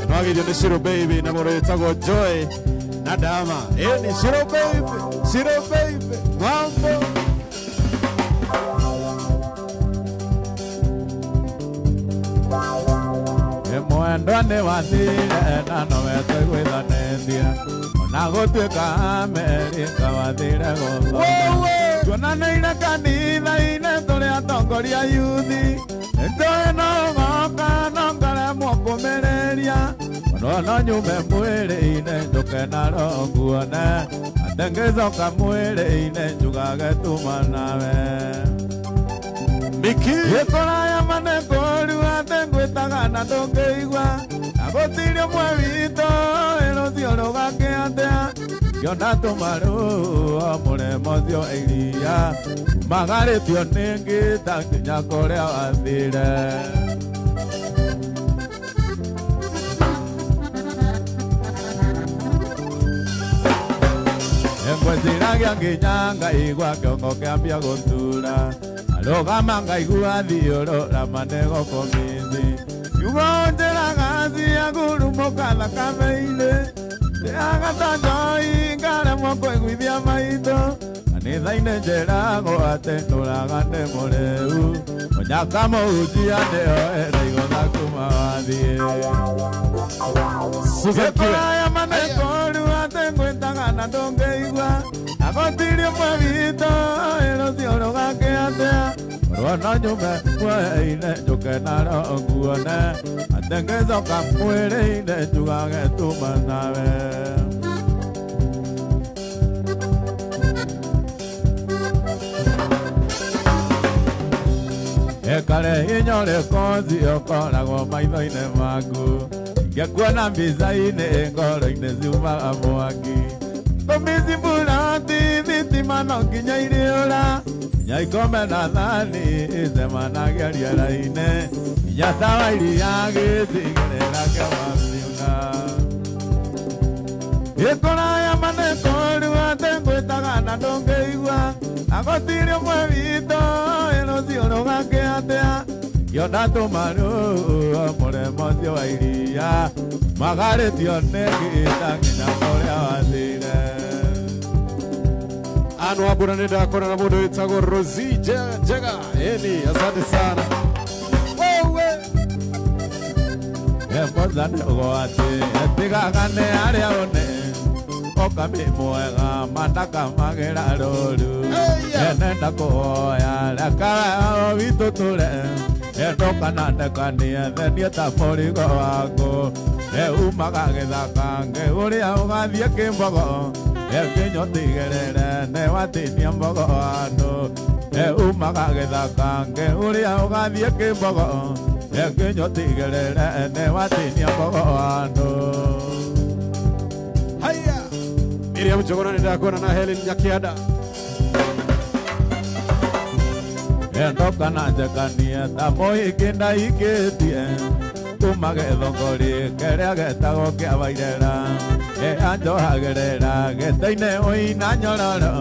Nĩwagithio nĩ Shiro Baby na mũndũ wĩtagwo Joy na Dama. Ni Shiro Baby, Shiro Baby, mambo. Mwendwa nĩ wathire na nowe tũiguithanĩtie ona gũtuĩka Amerika wathire gũthoma tuonanĩire kanitha-inĩ tũrĩ atongoria yuthi nĩtũĩ no ũgoka no ngaremwo kũmĩrĩria ono no nyume mwĩrĩ-inĩ njũke naro nguone atĩ ngĩcoka mwĩrĩ-inĩ njugage tuma nawe. Miki. Gĩkũraya manekũru atĩ ngwĩtaga na ndũngĩigua na gũtirĩ ũmwe witũ ĩ rũcio rũgakĩ atĩa ngĩona tũmarũo mũremo ũcio iria magarĩtio nĩ ngita nginya kũrĩa wathire. Ngwĩciragia nginya ngaigua kĩongo kĩambia gũtura arũgama ngaigua thiũrũra manĩgũkũmithi kiugo njĩraga ciagurumũka thakame-inĩ ndĩaga ta njoi ngaremwo kũiguithia maitho kanitha-inĩ njĩragwo atĩ ndũraga ndĩ mũrĩu mũnyaka mũhunjia nĩoere igũtha kuma wathiĩ. Susan Kiwe. Gĩkũraya manĩkũru atĩ ngwĩtaga na ndũngĩigua na gũtirĩ ũmwe witũ ĩ rũcio rũgakĩ atĩa korwo no nyume mwĩrĩ-inĩ njũke naro nguone atĩ ngĩcoka mwĩrĩ-inĩ njugage tuma nawe. Ĩkare hinya ũrĩkũ ũcio ũkoragwo maitho-inĩ maku ingĩkuona mbica-inĩ ngoro-inĩ ciumaga mwaki tũmicimburati thitima no nginya iriũra nginya ikome na thani icemanagia rĩera-inĩ nginya tawa iria gĩcigĩrĩra kĩamaciuna. Gĩkũraya manĩkũru atĩ ngwĩtaga na ndũngĩigua na gũtirĩ ũmwe witũ ĩ rũcio rũgakĩ atĩa Ngiona tũmaru mũremo ũcio wa iria magarĩtio nĩ ngĩta nginya kũrĩa wathire. Anu Wambura nĩ ndakona na mũndũ wĩtagwo Rosie Njega. Eni, asante sana. Wewe. Mboza nĩ ũgwati ĩtigagane arĩa one ũkami mwega mandakamagĩra rũru nenda kũhoya reka witũ tũre ndũkanandekanie thenie ta mũrigo waku umaga gĩthaka ngĩũrĩa ũgathiĩ kĩmbogo nginya ũtigĩrĩre nĩ watinia mbogo andũ umaga gĩthaka ngĩũrĩa ũgathiĩ kĩmbogo nginya ũtigĩrĩre nĩ watinia mbogo andũ. Haya. Miriam Njuguna nĩ ndakona na Helen Nyakianda. Ndũkananjekanie ta mũhiki ndaikĩtie kuma gĩthũngũri kĩrĩa gĩtagwo kĩa Wairera anjohagĩrĩra gĩtĩ-inĩ ũina nyororo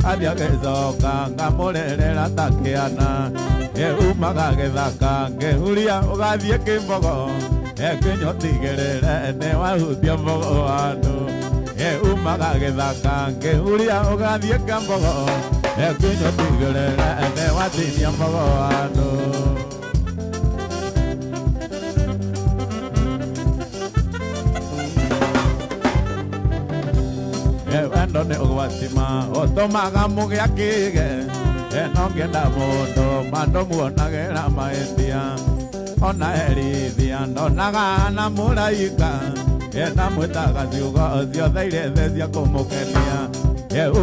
athiĩ agĩcoka ngamũrĩrĩra ta kĩana umaga gĩthaka ngĩhuria ũgathiĩ kĩmbogo nginya ũtigĩrĩre nĩ wahutia mbogo andũ umaga gĩthaka ngĩhuria ũgathiĩ kĩmbogo nginya ũtigĩrĩre nĩ watinia mbogo andũ. Wendo nĩ ũgwati ma ũtũmaga mũgĩa kĩge no ngĩenda mũndũ mandũ muonagĩra mahĩtia ona herithia ndonaga na mũraika na mwĩtaga ciugo ciothe irĩ thĩ cia kũmũkenia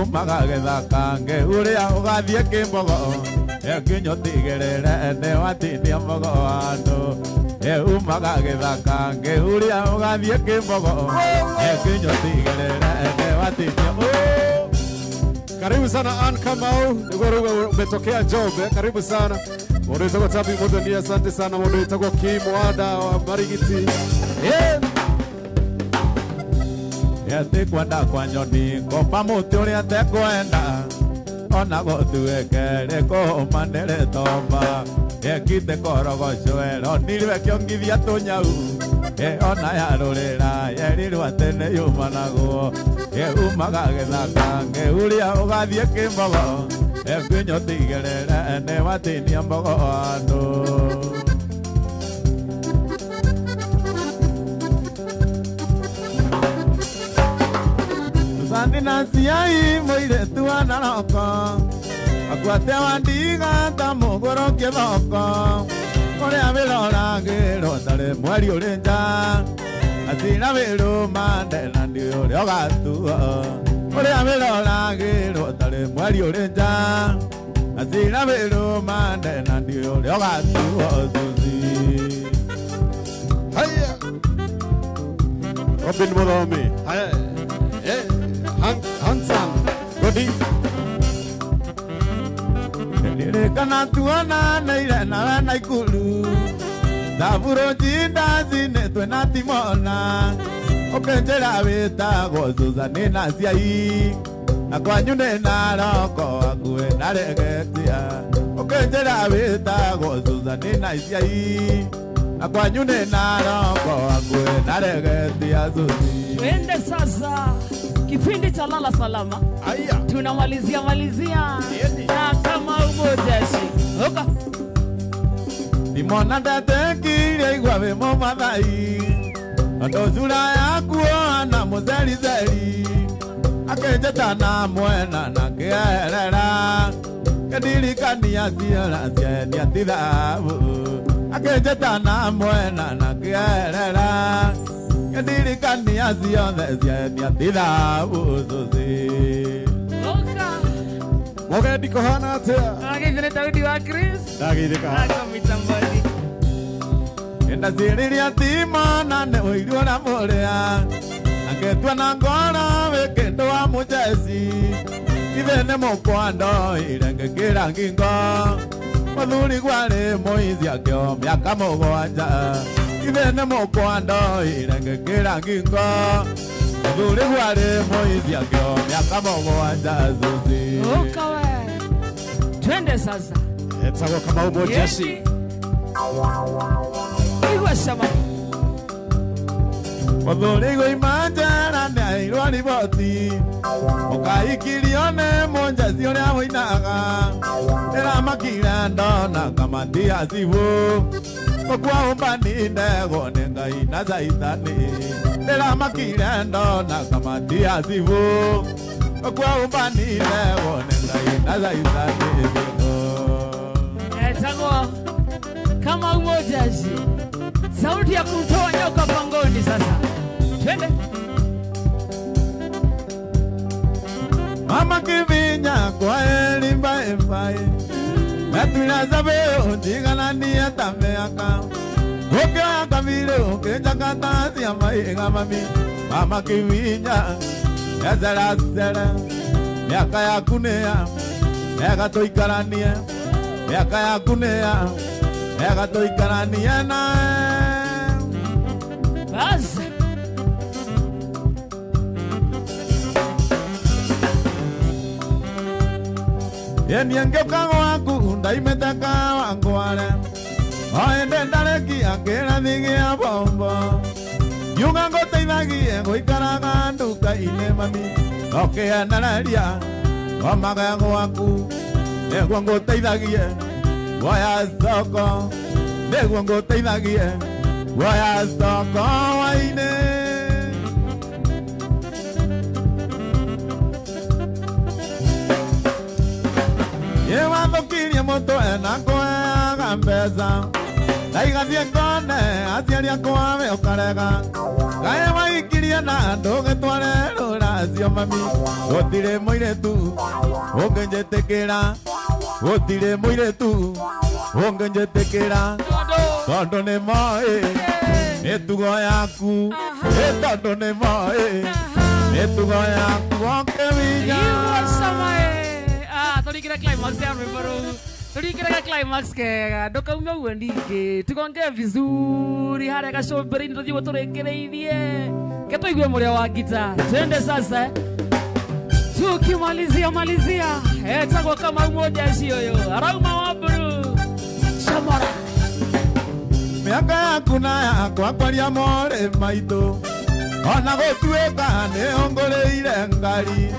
umaga gĩthaka ngĩũrĩa ũgathiĩ kĩmbogo nginya ũtigĩrĩre nĩ watinia mbogo andũ umaga gĩthaka ngĩũrĩa ũgathiĩ kĩmbogo nginya ũtigĩrĩre nĩ watinia. Karibu sana Ann Kamau, niguo umetokea Njombe. Karibu sana. Mũndũ wĩtagwo Tabi Muthoni, asante sana. Mũndũ wĩtagwo Kim Wada wa Marigiti. Eti kwenda kwa nyoni ngomba mũtĩ ũrĩa tekwenda ona gũtuĩke rĩkũhũma nĩ rĩtomba ekite korogocwe ronirwe kĩongithia tũnyau ona yarũrĩra yerirwo atĩ nĩ yumanagwo umaga gĩthaka ngĩhuria ũgathiĩ kĩmbogo nginya ũtigĩrĩre nĩ watinia mbogo andũ. Susani na ciai mũirĩtu wa Naroko akuate wa ndiga ta mũgũrũ kĩboko ũrĩa wĩroragĩrwo tarĩ mweri ũrĩ nja atira wĩrũma ndena nĩ ũrĩa ũgatuo ũrĩa wĩroragĩrwo tarĩ mweri ũrĩ nja atira wĩrũma ndena nĩ ũrĩa ũgatuo thuthi. Haya. Robin Muthomi. Haya. Hansan Godi. Ndirikana tuona neire nawe na ikulu thaburo njindaci twĩna timona ũkĩnjĩra wĩtagwo Susan na ciai na kwanyu nĩ Naroko hakuhĩ na Rĩgĩtia ũkĩnjĩra wĩtagwo Susan na ciai na kwanyu nĩ Naroko hakuhĩ na Rĩgĩtia Susi. Twende sasa kipindi cha lala salama. Aya. Tunamalizia malizia na kama umojeshi. Oka. Nimona ndatekire igwa wĩ mũmathai tondũ cura yaku na mũcerizeri akĩnjĩta na mwena na kĩeherera kĩndirikania ciora cienia ti thahabu akĩnjĩta na mwena na kĩeherera kĩndirikania ciothe cienia ti thahabu Susi. Oka. Mũgendi kũhana atĩa? Agithire Daudi wa Chris. Ndagithĩka. Ako mitamboni. Ndaciriria timona nĩ ũiru ũrĩa mũrĩa angĩtua na ngoro wĩ kĩndũ wa mũjeci ithe nĩ mũkwando irengekĩra ngingo mũthuri gwarĩ mũici akĩo mĩaka mũgwanja ithe nĩ mũkwando irengekĩra ngingo mũthuri gwarĩ mũici akĩo mĩaka mũgwanja Susi. Oka we. Twende sasa. Etagwo Kamau Mũjeshi. Igua cama. Mũthuri gũimanjara nĩaheirwo riboti ũkaikirio nĩ mũnjeci ũrĩa wũinaga ndĩramakire ndona kamati ya cibũ gũkua ũmbani ndegwo nĩ Ngai na caitani ndĩramakire ndona kamati ya cibũ gũkua ũmbani ndegwo nĩ Ngai na caitani. Etagwo kama umojaji, sauti ya kumtoa nyoka pangoni. Sasa twende. Mama kivinya kwa eli mbae mbae Metuila zabe unjigalanie tameaka Ukioya kamile ukijakata siya maiga mami. Mama kivinya ezera zera miaka ya kunea ega tuikaranie miaka ya kunea ega tuikaranie nae. Bas. Yeniengeuka waku ndaimeteka wangware oende ndareki akĩrathi gĩa bombo ngiuga ngũteithagie gũikaraga nduka-inĩ mami ũkĩenereria komage gwaku nĩguo ngũteithagie guoya thoko nĩguo ngũteithagie guoya thoko wainĩ. Yewathũkirie mũtwe na kũheaga mbeca ndaigathiĩ ngone aciari akwa we ũkarega kaĩ waikirie na ndũgĩtware rũracio mami gũtirĩ mũirĩtu ũngĩnjĩtĩkĩra gũtirĩ mũirĩtu ũngĩnjĩtĩkĩra tondũ nĩ moĩ mĩtugo yaku tondũ nĩ moĩ mĩtugo yaku ũkĩwinya. Turikira climax ya rwimbo rũu turikira climax kega ndũkaume ũguo ningĩ tugonge vizuri harĩa gacũmbĩrĩ-inĩ tũthiĩ tũrĩkĩrĩirie ke tũigue mũrĩo wa ngita. Twende sasa tukimalizia malizia etagwo kama umoja ũyũ arauma wa mburu camora. Mĩaka yaku na yakwa kwaria morĩ maitũ ona gũtuĩka nĩ ũngũrĩire ngari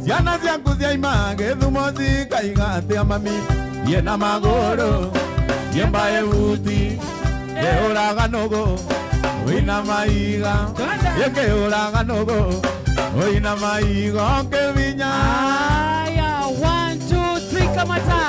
ciana ciaku ciaima gĩthumo cikaiga atĩa mami thiĩ na magũrũ thiĩ mbaĩ buti kĩũraga nũgũ ũina maiga kĩũraga nũgũ ũina maiga ũkĩvinya. Aya, 1 2 3 kamata.